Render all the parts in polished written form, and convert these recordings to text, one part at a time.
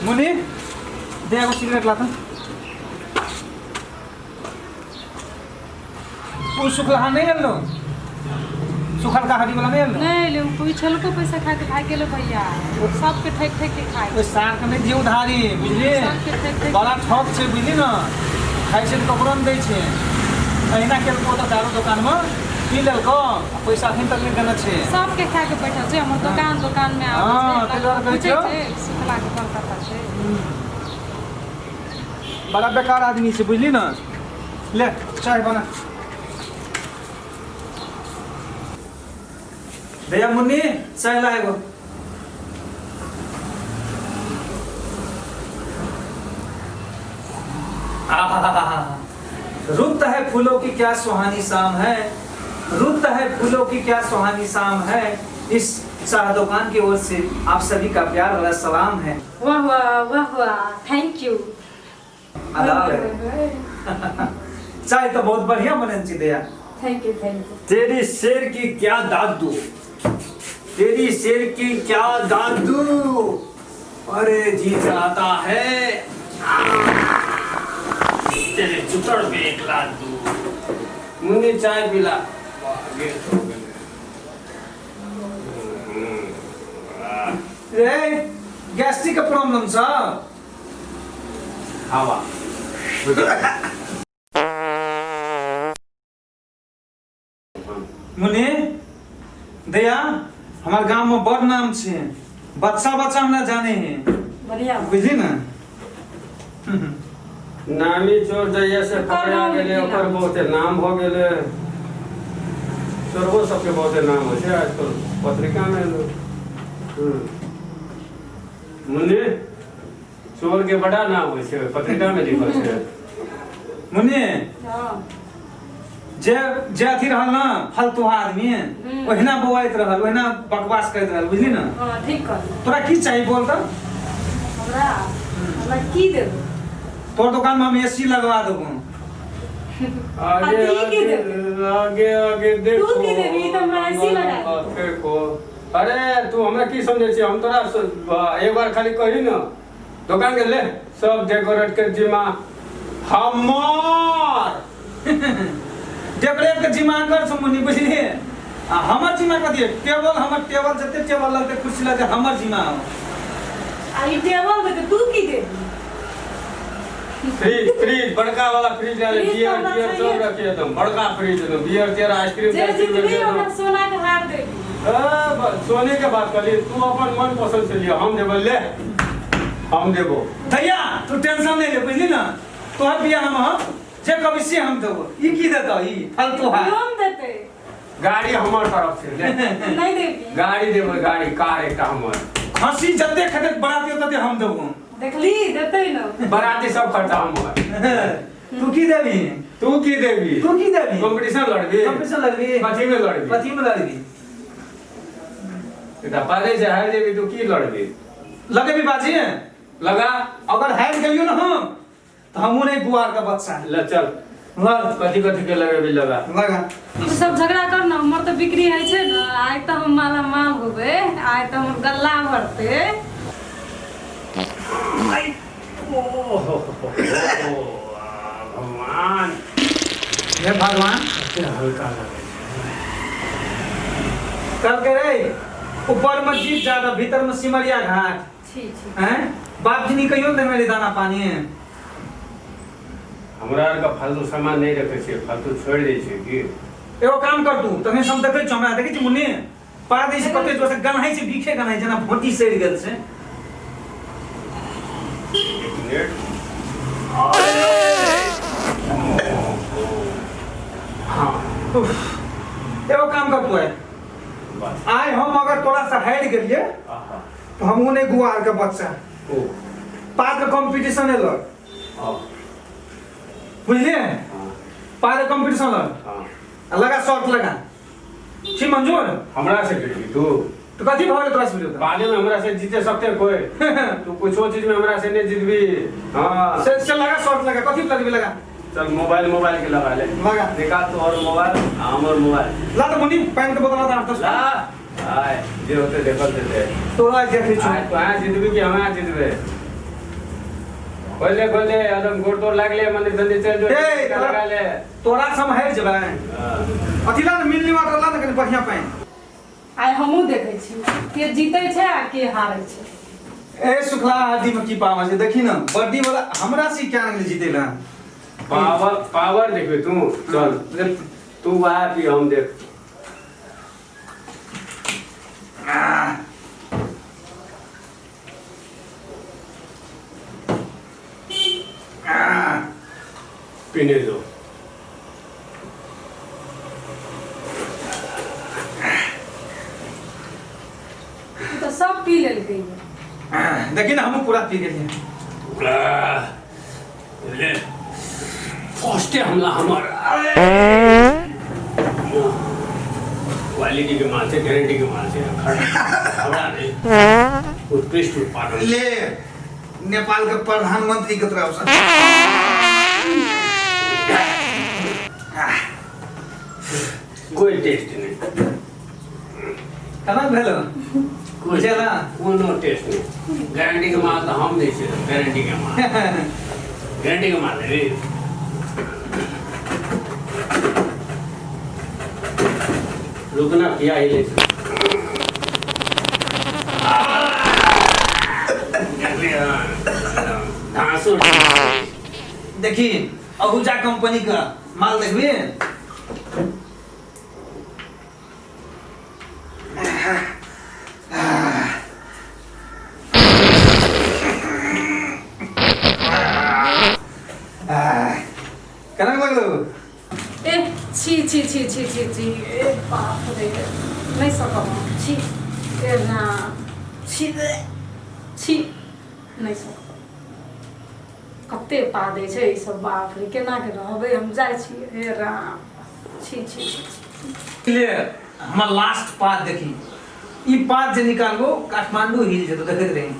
मुनि दे एगो सिगरेट ला त ओ सुखलहा नहीं आनलो सुखल का हरी वाला नहीं आनलो नहीं ले पूछलको पैसा खा के भाग गेलो भैया सबके ठेक ठेक के खाए ओहि सार के नहीं दियौ उधारी बुझलिए सबके ठेक ठेक बड़ा ठक छै बुझली ने खाइ छै तऽ ककरो नहि दै छै अहिना केलको तऽ दारू दोकानमे पी लेलको आ पैसा अखन तक नहि देने छै सबके खा के बैठल छै हमर दोकान दोकान में आबै हाँ, छै ताहि दुआरे कहै पूछै छियौ। छै सुखला के फल कतऽ छै बड़ा बेकार आदमी छै बुझली ने ले चाय बना भैया मुन्नी चाय ला एगो आहाहाहा। रुत है फूलों की क्या सुहानी शाम है रुत है फूलों की क्या सुहानी शाम है इस चाह दुकान की ओर से आप सभी का प्यार भरा सलाम है। वाह वाह वाह वाह thank you. आदाब है। चाय तो बहुत बढ़िया बनल छी दया। Thank you thank you. तेरी शेर की क्या दाद दूं, तेरी शेर की क्या दाद दूं, अरे जी चाहता है तेरे चुतड़ पे एक लात दूं। मुन्नी चाय पिला। रे गैस्ट्रिक के प्रॉब्लम छ। हवा मुन्नी दया हमार गांव में बड़ नाम छे, बच्चा बच्चा हमरा जाने है। बढ़िया। बुझली ना? नामी चोर जहिया से पकड़ा नाम गेलै की ओकर नाम? बहुते नाम भऽ गेलै। चोरबो सबके बहुते नाम होइ छै आजकल पत्रिका में। मुन्नी चोर के बड़ा नाम होइ छै पत्रिका में लिखल छै। मुन्नी हाँ। जे जे अथी रहल ना फालतू आदमी ओहिना बौआइत रहल ओहिना बकवास करैत रहल बुझली ना? हाँ ठीक कहली। तोरा की चाही बोल त? हमरा हमरा की देबै? तोर दुकान में हम एसी लगवा देबो। आगे आ, ती की आगे देबै? आगे आगे देखो। तू की देबही? तऽ हमरा AC लगा दे। देखो अरे तू हमरा की समझै छी? हम तोरा एक बार खाली कही न दुकान के ले सब डेकोरेट के जिम्मा हमर। डेकोरेट के जिम्मा कर छौ मुन्नी बुझलिए? आ हमर जिम्मा कथी है? टेबल हमर टेबल जते टेबल लगतै कुर्सी लगतै हमर जिम्मा हो। आ ई टेबल देतै तू की देबही? फ्रिज फ्रिज बड़का वाला फ्रिज ले फ्रिज बियर तऽ हमरा टियर सब चाहिए। रखिए एकदम बड़का फ्रिज एकदम बियर टियर आइसक्रीम जे टाइसक्रीम जितबी रखिए हमरा एकदम। सोना के हार देबी। ए, सोने के बात करली तू अपन मन पसंद से लिया हम देबो ले हम देबो। भैया तू टेंशन नहीं ले बुझली ना? तोहर बियाह में जे कभी से हम देबो ई की देतौ ई फालतू हार? हम देतै। गाड़ी हमर तरफ से ले। नहीं देबी। गाड़ी देबो गाड़ी कार एकटा हमर। खसी जते खेतै बराती तते हम देबो। देखली देतै न। बराती सब खर्चा हमर। तू की देबी? तू की देबी? तू की देबी? कंपटीशन लड़बी? कंपटीशन लड़बी? कथी में लड़बी? कथी में लड़बी? एकटा बाजे से हारि जेबी तू की लड़बी? लगेबी बाजी? लगा। अगर हारि गेलियो ना हम तो हमहूँ नहीं गुआर का बच्चा। ले चल। लड़। कथी कथी के लगेबी लगा। लगा। तू सब झगड़ा कर ना हमर तऽ बिक्री होइ छै ने आइ तऽ हम माला माल होबै आइ तऽ हमर गल्ला भरतै। भगवान हे भगवान हल्का लगे कल के रे ऊपर में जीत ज्यादा भीतर में सिमरिया घाट। छी छी। हैं बाप जी नहीं कहियो ने मेरे दाना पानी है। हमरा आर के फालतू सामान नहीं रखे छियै फालतू छोड़ दै छियै की? एगो काम कर तू तखन हम देखै छियौ हमरा देखै छी मुन्नी पा दै छै कते जोर से गन्हाइ छै बीखे गन्हाइ जेना भोटी सड़ि गेल छै। एक मिनट। हाँ। एगो काम कर तू आइ बस। आइ हम अगर तोरा से हारि गेलियै तो हमहूँ नहीं गुआर के बच्चा। ओ। पाग कंपटीशन एलो। हाँ। बुझलिए? हाँ। पाग कंपटीशन लग। हाँ। आ लगा शर्त लगा। छी मंजूर? हमरा से गिरबी तू। तो कथी भऽ गेल तोरा से गिरबी? पानी में हमरा से जीते सकते कोई? तू कुछो चीज में हमरा से नहीं जीतबी। हाँ। से लगा शर्त लगा कथी लगबी लगा? चल मोबाइल मोबाइल के लगा ले। लगा। निकाल तो और मोबाइल हमर मोबाइल। ला तो मुन्नी पानी के बोतल ला तो ला। आय जे होते देखल देते। तोरा देखै छु। आय तो आ जीतबी कि हमरा जीतबे? खोले खोले एकदम गोड़ तोड़ लागले मंदिर तंदिर चल जो ए, टीका लगा ले। तोरा से हम हारि जेबै। हाँ। अथी ला ने, मिलनी वाटर ला ने कनि बढ़िया पानि। आइ हमहूँ देखै छी के जीतै छै आ के हारै छै। ए सुखला हड्डी में की पावर छै देखी ना, बड्डी वाला हमरा से क्या नहीं जीते ला। पावर पावर देखबे तू, चल तू वहाँ पी हम देख। पीने दो। तऽ सब पी लेलकै। देखी ना हमहूँ पूरा पी गेलियै। ले फर्स्टे हमला हमर क्वालिटी के माल से, गारंटी के माल से, खबरा नहीं, उत्कृष्ट उत्पादन। ले नेपाल के प्रधानमंत्री के तरफ से। कोई टेस्ट नहीं। केना भेल? कोई बुझेला? कोनो टेस्ट नहीं। गारंटी के माल तो हम दै छियै, गारंटी के माल, गारंटी के माल रे। रुकना किया ही ले। धांसू देखी अहुजा कंपनी का माल देखबी। केना लगलो? ए छी छी छी छी छी छी, ए बाप रे, नहि सकब हम, छी ए ना छी छी, नहि सकब। कते पा दै छै ई सब, बाप रे केना के रहबै हम, जाइ छी हे राम, छी छी छी। ले हमर लास्ट पात देखी, ई पात जे निकालबो काठमांडू हिल जेतो, देखैत रही।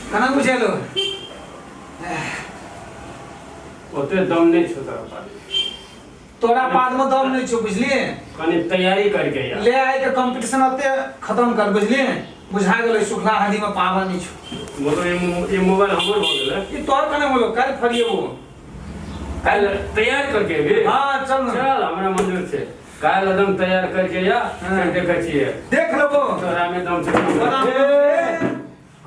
केना बुझेलो? ओते दम नहीं छौ तोरा पास। तोरा पात में दम नहीं छौ, बुझलिए? कनी तैयारी करके या ले आइ के कंपटीशन ओते खत्म कर, बुझलिए? बुझा गेलै सुखला हड्डी में पावर नहीं छौ। मतलब ये मोबाइल हमर भऽ गेलै। ई तोर कने बोलो, काल्हि फरिएबो। काल्हि तैयार करके अयबी? हाँ चल ना। चल हमरा मंजूर छै, काल्हि एकदम तैयार करके या हाँ। फिर देखै छियै। देख लेबो। तोरा में दम छै। तोरा में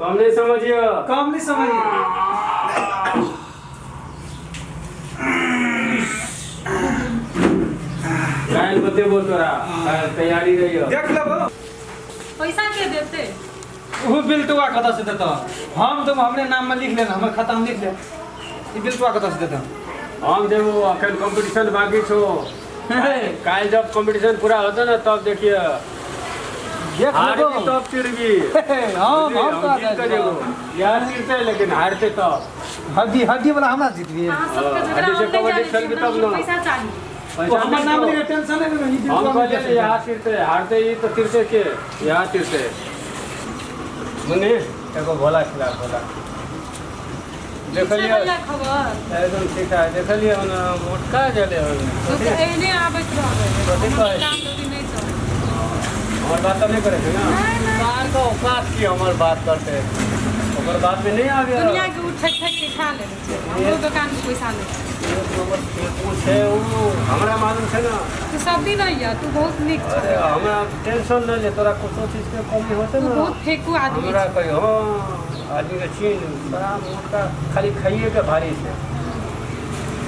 कम नहीं समझियो। कम नहीं समझियो। काल्हि बतेबो तोरा, काल्हि तैयारी रहियो। देख लेबो। पैसा के देते? वो बिल्टुआ कतऽ से देतऽ? हम तो हमरे नाम में लिख लेना, हमर खाता में लिख ले। ई बिल्टुआ कतऽ से देतऽ? हम देबो, अखन कंपटीशन बाकी छौ। काल्हि जब कंपटीशन पूरा होतै ना तब देखिए। देख हारबी लेबो। तब चिरबी। हम हम जीत के देबो। यार जीतते लेकिन हारते तब। हड्डी हड्डी वाला हमरा जीतबी। अहाँ सबके झगड़ा हड्डी से हम नहि कबड्डी जानै छी, खेलबी हमरा तब ना। पैसा चाही। तो हमर नाम लिखे टेंशन नहीं लेबै, ई हम बिल्टुआ कहलियै यहाँ चिरते हारते ई तो चिरते के यहाँ चिरते। मुन्नी एगो भोला खिला भोला। देखलियै भैया खबर एकदम ठीक है, देखलियै हन मोटका गेलै हन। तू तऽ एहने आबैत रहबै। कथी कहै? काम दूरी नहि चलै। हमर बात तऽ नहि करै छै ना। नहि, नहि। कार के औकात की हमर बात करते, ओकर बात में नहीं आबे। दुनिया के उ ठकि ठकि के खा लेने छै, हमरो दुकान के पैसा नहि छै। एक नंबर फेकू छै उ, हमरा मालूम छै ना। तू सब दिन अइया, तू बहुत नीक छह। अरे हमरा टेंशन नहीं ले, तोरा कुछो चीज के कमी होते तू ना बहुत फेकू आदमी हमरा छह। कहियो। हाँ, आदमी के छीन बड़ा मोटका खाली खाइए के भारी छै।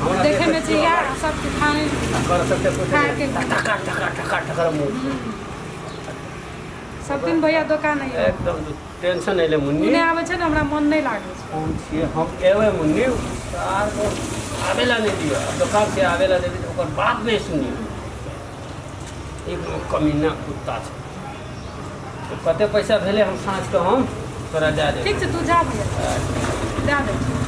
हमरा देखे में देखै छै यार सबके खाने कर सकते कुछ खा के टका टका टका टका मुँह। सब दिन भैया दोकान अइया। एकदम टेंशन नहीं ले मुन्नी। नहि आबै छै ने हमरा मन नहि लागै छै। हम छियै, हम एबै मुन्नी, आर आबेला नहीं दिअ, दोकान से आबेला देबी तऽ ओकर बात नहीं सुनियो। एक कमीना कुत्ता छै। तऽ कते पैसा भेलै हम साँझ के हम तोरा दए देब। ठीक छै तू जा भैया, दए दै छी।